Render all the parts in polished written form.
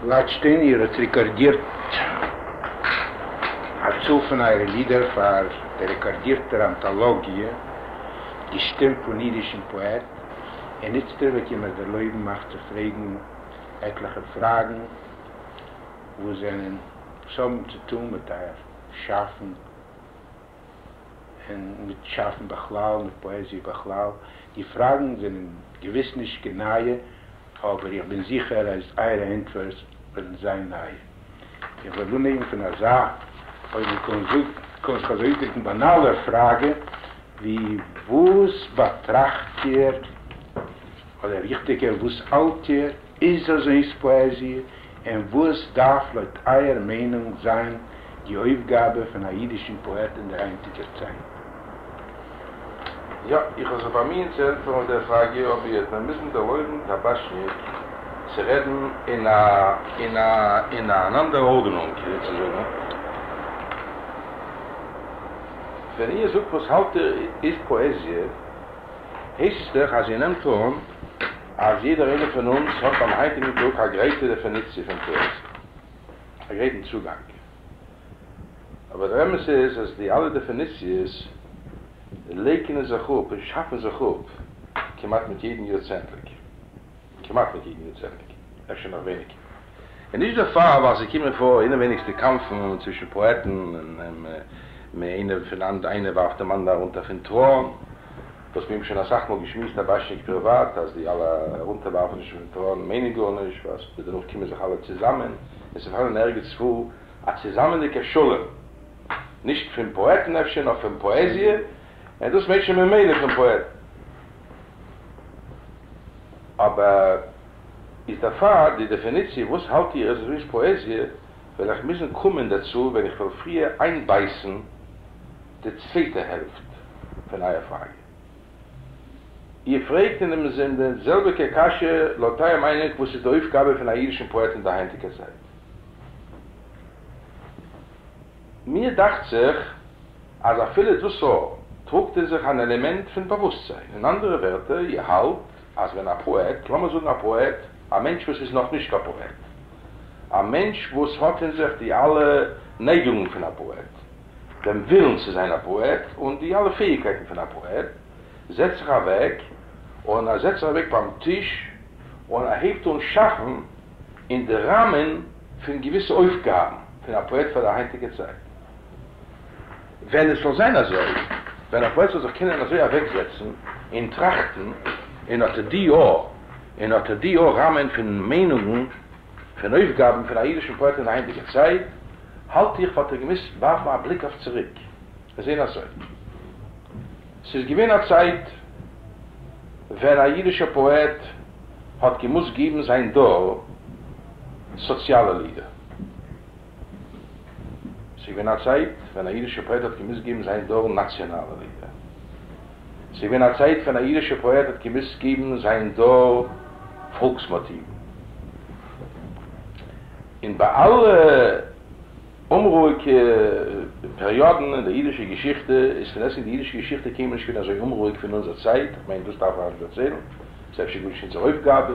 גלאטשטיין, איר האט רעקארדירט א צאל פון אייערע לידער פאר דער רעקארדירטער אנטאלאגיע די שטים פון אידישן פאעט, און איצטער וועט איר מיר דערלויבן אייך צו פרעגן עטליכע פראגן וואס זענען, וואס האבן צו טאן מיט אייער שאפן. און מיט שאפן בכלל, מיט פאעזיע בכלל. די פראגן זענען געוויס נישט קיין נייע, אבער איך בין זיכער אז אייערע ענטפערס וועלן זיין נייע. איך וועל אנהייבן פון אזא, אויב מען קען זאגן, קען זיך אזוי אויסדריקן, באנאלער פראגע, ווי וואס באטראכט איר, אדער ריכטיגער, וואס האלט איר, איז אזוינס פאעזיע, און וואס דארף לויט אייער מיינונג זיין די אויפגאבע פון א אידישן פאעט אין דער היינטיגער צייט? יא, איך וועל זיך באמיען צו ענטפערן אויף דער פראגע, אבער איר וועט מיר מוזן דערלויבן טאבאשניק צו רעדן אין א אין א אין אן אנדער ארדענונג, אזוי צו זאגן. ווען איר זאגט וואס האלט איר איז פאעזיע, הייסט עס דאך אז איר נעמט אן אז יעדער איינער פון אונז האט ביים היינטיגן טאג א גרייטע דעפיניציע פון פאעזיע, א גרייטן צוגאנג. אבער דער אמת איז אז די אלע דעפיניציעס לייקענען זיך אפ און שאפן זיך אפ כמעט מיט יעדן יארצענדליג. כמעט מיט יעדן יארצענדליג, אפשר נאך ווייניגער. און נישט דערפאר ווייל ס'קומען פאר אינעווייניגסטע קאמפן צווישן פאעטן און איינער פון איינער ווארפט דעם אנדערן ארונטער פון טראן, וואס מיר האבן שוין אסאך מאל געשמועסט טאבאשניק פריוואט אז די אלע ארונטערווארפענישן פון טראן מיינען גארנישט ווייל דערנאך קומען זיך אלע צוזאמען און ס'איז פארהאן ערגעץ וואו א צוזאמענדיגער שלום, נישט פון פאעטן אפשר נאר פון פאעזיע, און דאס מיינט שוין ממילא פון פאעטן. אבער איז דערפאר די דעפיניציע וואס האלט איר איז אזוינס פאעזיע וועל איך מוזן קומען דערצו ווען איך וועל פריער איינבייסן די צווייטע העלפט פון אייער פראגע. איר פרעגט אין דעם זין די זעלביגע קשיא, לויט אייער מיינונג וואס איז די אויפגאבע פון א אידישן פאעט אין דער היינטיגער צייט? מיר דאכט זיך אז אפילו דאס א טראגט אין זיך אן עלעמענט פון באוואוסטזיין. אין אנדערע ווערטער, איר האלט אז ווען א פאעט, לאמיר זאגן א פאעט, א מענטש וואס איז נאך נישט קיין פאעט, א מענטש וואס האט אין זיך די אלע נייגונגען פון א פאעט, דעם ווילן צו זיין א פאעט און די אלע פעאיגקייטן פון א פאעט, זעצט זיך אוועק, און ער זעצט זיך אוועק ביים טיש און ער הייבט אן שאפן אין די ראמען פון געוויסע אויפגאבן פון א פאעט פאר דער היינטיגער צייט. ווען עס זאל זיין אזוי, ווען א פאעט זאל זיך קענען אזוי אוועקזעצן און טראכטן אין אט די א, אין אט די א ראמען פון מיינונגן, פון אויפגאבן פון א אידישן פאעט אין דער היינטיגער צייט, האלט איך וואלט ער געמוזט ווארפן א בליק אויף צוריק און זען אזוי, ס'איז געווען א צייט ווען א אידישער פאעט האט געמוזט געבן זיין דור סאציאלע לידער. ס'איז געווען א צייט ווען א אידישער פאעט האט געמוזט געבן זיין דור נאציאנאלע לידער. ס'איז געווען א צייט ווען א אידישער פאעט האט געמוזט געבן זיין דור פאלקס-מאטיוון. און ביי אלע אומרואיגע פעריאדן אין דער אידישער געשיכטע איז פון דעסטוועגן די אידישע געשיכטע קיינמאל נישט געווען אזוי אומרואיג ווי אין אונזער צייט, איך מיין דאס דארף איך נישט דערציילן, ס'איז אפשר גארנישט אונזער אויפגאבע.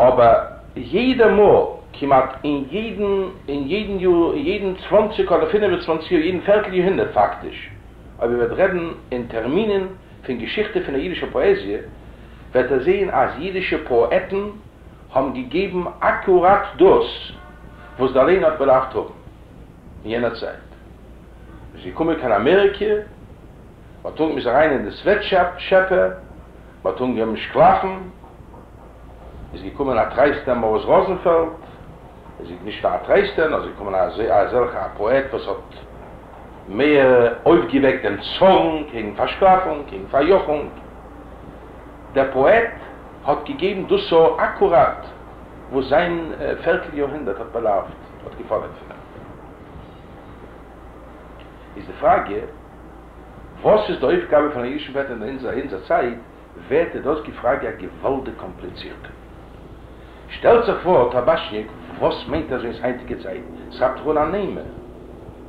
אבער יעדע מאל, כמעט אין יעדן אין יעדן יאר, אין יעדן צוואנציג אדער פינף און צוואנציג יאר, יעדן פערטל יארהונדערט פאקטיש, אויב איר וועט רעדן אין טערמינען פון געשיכטע פון דער אידישער פאעזיע, וועט איר זען אז אידישע פאעטן האבן געגעבן אקוראט דאס וואס דער לייענער האט באדארפט האבן אין יענער צייט. מ'איז געקומען קיין אמעריקע, מ'האט אנגעהויבן מ'איז אריין אין די סוועטשאפ-שעפער, מ'האט אנגעהויבן שקלאפן, איז געקומען א טרייסטער מאריס ראזענפעלד, איז נישט נאר א טרייסטער, נאר איז געקומען אזעלכע א פאעט וואס האט מער אויפגעוועקט דעם צארן קעגן פארשקלאפונג, קעגן פאריאכונג. דער פאעט האט געגעבן דאס א אקוראט וואס זיין פערטל יארהונדערט האט באדארפט, האט געפאדערט פון אים. איז די פראגע, וואס איז די אויפגאבע פון א אידישן פאעט אין אונזער צייט, ווערט די דאזיגע פראגע א געוואלדיג קאמפליצירטע. שטעלט זיך פאר, טאבאשניק, וואס מיינט אזוינס היינטיגע צייט? ס'כאפט דאך אן אן אימה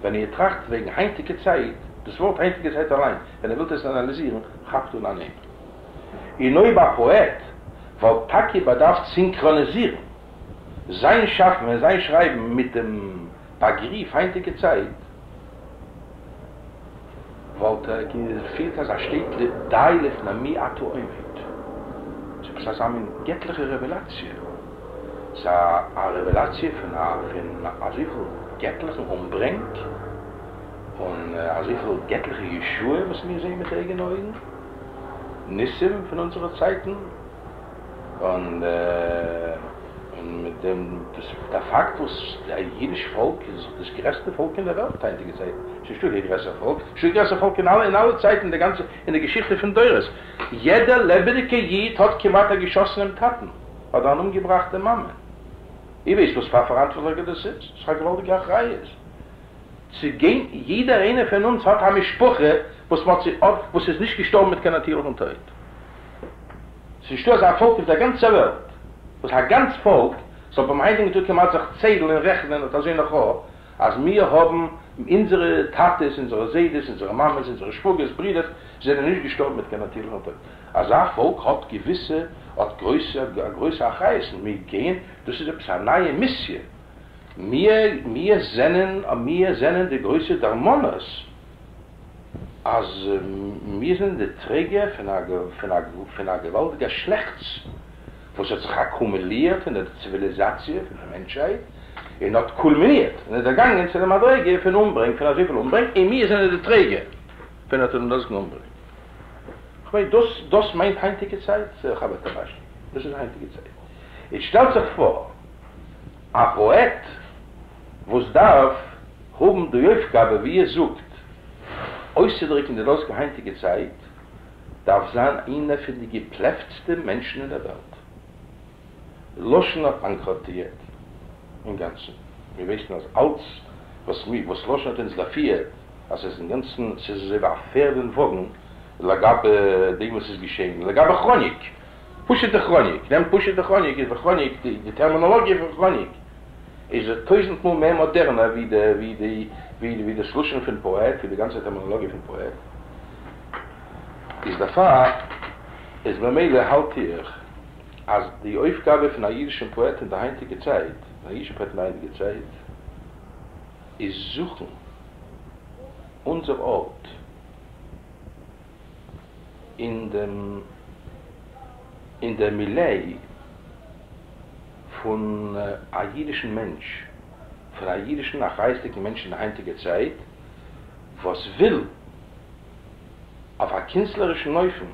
ווען איר טראכט וועגן היינטיגע צייט, דאס ווארט היינטיגע צייט אליין, ווען איר ווילט עס אנאליזירן, כאפט אן אן אימה. און אויב א פאעט וואלט טאקע באדארפט סינכראניזירן זיין שאפן און זיין שרייבן מיט דעם באגריף היינטיגע צייט, וואלט ער געפילט אז ער שטייט די לפני מי אתה עומד. ס'איז עפעס אזא מין געטליכע רעוועלאציע. ס'איז א רעוועלאציע פון פון אזויפיל געטליכן אומברענג און אזויפיל געטליכע ישועה וואס מיר זעען מיט אייגענע אויגן, ניסים פון אונזערע צייטן, און און מיט דעם דאס דער פאקט וואס דער אידיש פאלק איז דאס גרעסטע פאלק אין דער וועלט היינטיגע צייטן, ס'איז נישטא קיין גרעסער פאלק, נישטא קיין גרעסער פאלק אין אלע אין אלע צייטן אין דער גאנצע אין דער געשיכטע פון דורות, יעדער לעבעדיגער איד האט כמעט א געשאסענעם טאטן אדער אן אומגעבראכטע מאמע. איר ווייסט וואס פאר פאראנטווארטליכקייט דאס איז? ס'איז א געוואלדיגע אחריות צו גיין, יעדער איינער פון אונז האט א משפחה וואס מ'האט זי וואס איז נישט געשטארבן מיט קיין נאטירליכן טויט. ס'איז נישטא אזא פאלק אויף דער גאנצער וועלט וואס א גאנץ פאלק זאל ביים היינטיגן טאג כמעט זיך ציילן און רעכענען אט אזוי נאך א אז מיר האבן אונזערע טאטעס, אונזערע זיידעס, אונזערע מאמעס, אונזערע שוואגערס, ברידערס, זענען נישט געשטארבן מיט קיין נאטירליכן טויט. אזא פאלק האט געוויסע, האט גרויסע, א גרויסע אחריות און מיר גייען, דאס איז עפעס א נייע מיסיע, מיר, מיר זענען, מיר זענען די גרויסע דערמאנערס אז מיר זענען די טרעגער פון א פון א פון א געוואלדיגע שלעכטס וואס האט זיך אקומולירט אין דער ציוויליזאציע פון דער מענטשהייט און האט קולמינירט און איז דערגאנגען צו דער מדריגה פון אומברענג פון אזויפיל אומברענג און מיר זענען די טרעגער פון אט דעם דאזיגן אומברענג. כ'מיין דאס דאס מיינט היינטיגע צייט, חבר טאבאשניק. דאס איז היינטיגע צייט. איצט שטעלט זיך פאר א פאעט וואס דארף האבן די אויפגאבע ווי איר זאגט אויסצודריקן די דאזיגע היינטיגע צייט, דארף זיין איינער פון די געפלעפטסטע מענטשן אין דער וועלט. לשון האט באנקראטירט אינגאנצן. מיר ווייסן אז אלץ וואס מיר וואס לשון האט אונז דערפירט אז ס'איז אינגאנצן ס'איז אזוי ווי א פערד און וואגן לגבי דעם וואס איז געשען לגבי כראניק. פשוטע כראניק, נעם פשוטע כראניק, איז די כראניק, די טערמינאלאגיע פון כראניק איז טויזנט מאל מער מאדערנער ווי די ווי די ווי ווי דאס לשון פון פאעט, ווי די גאנצע טערמינאלאגיע פון פאעט איז דערפאר איז ממילא האלט איך אז די אויפגאבע פון א אידישן פאעט אין די היינטיגע צייט, פון א אידישן פאעט אין די היינטיגע צייט איז זוכן אונזער ארט אין דעם אין דער מיליע פון א אידישן מענטש, פון א אידישן אחריות'דיגן מענטש אין די היינטיגע צייט, וואס וויל אויף א קינסטלערישן אופן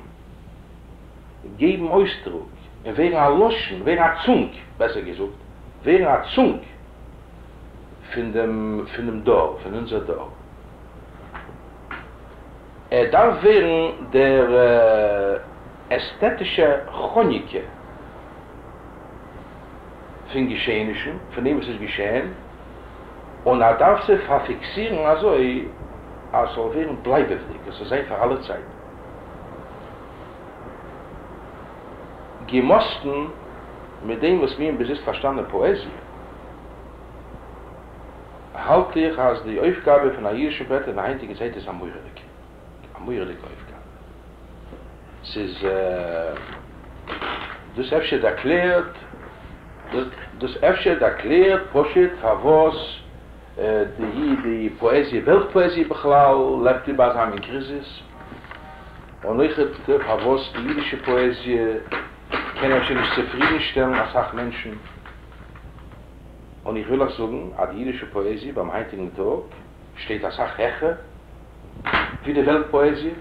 געבן אויסדרוק און ווערן א לשון, ווערן א צונג, בעסער געזאגט, ווערן א צונג פון דעם פון דעם דור, פון אונזער דור. ער דארף ווערן דער עסטעטישער כראניקער פון געשעענישן, פון דעם וואס איז געשען, און ער דארף זיי פארפיקסירן אזוי אז ס'זאל ווערן בלייבעוודיג, עס זאל זיין פאר אלע צייטן. געמאסטן מיט דעם וואס מיר האבן ביז איצט פארשטאנען פאעזיע, האלט איך אז די אויפגאבע פון א אידישן פאעט אין די היינטיגע צייט איז א מורא'דיגע, א מורא'דיגע אויפגאבע. ס'איז דאס אפשר ערקלערט, דאס אפשר ערקלערט פשוט פארוואס די די פאעזיע, וועלט פאעזיע בכלל, לעבט איבער אזא מין קריזיס, און אויכעט פארוואס די אידישע פאעזיע קען אפשר נישט צופרידנשטעלן אסאך מענטשן. און איך וויל אייך זאגן אז די אידישע פאעזיע ביים היינטיגן טאג שטייט אסאך העכער ווי די וועלט פאעזיע,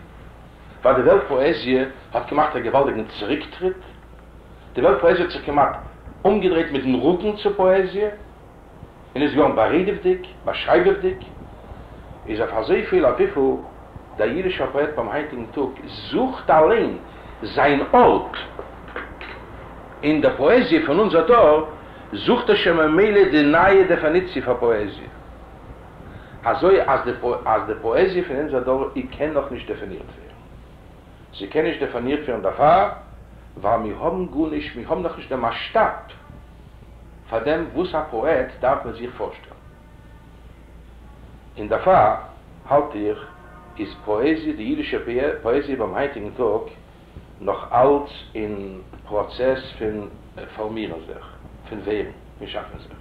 ווייל די וועלט פאעזיע האט געמאכט א געוואלדיגן צוריקטריט, די וועלט פאעזיע האט זיך כמעט אומגעדרייט מיטן רוקן צו פאעזיע און איז געווארן בארעדעוודיג, באשרייבעוודיג, איז אויף אזויפיל אויף וויפיל דער אידישער פאעט ביים היינטיגן טאג זוכט אליין זיין ארט אין דער פאעזיע פון אונזער דור, זוכט ער שוין ממילא די נייע דעפעניציע פאר פאעזיע, אזוי אז די אז די פאעזיע פון אונזער דור אי קען נאך נישט דעפינירט ווערן. זי קען נישט דעפינירט ווערן דערפאר ווייל מיר האבן גארנישט, מיר האבן נאכנישט דעם מאסשטאב פאר דעם וואס א פאעט דארף מיט זיך פארשטעלן. און דערפאר האלט איך איז פאעזיע, די אידישע פאעזיע ביים היינטיגן טאג, נאך אלץ אין פראצעס פון פארמירן זיך, פון ווערן, פון שאפן זיך.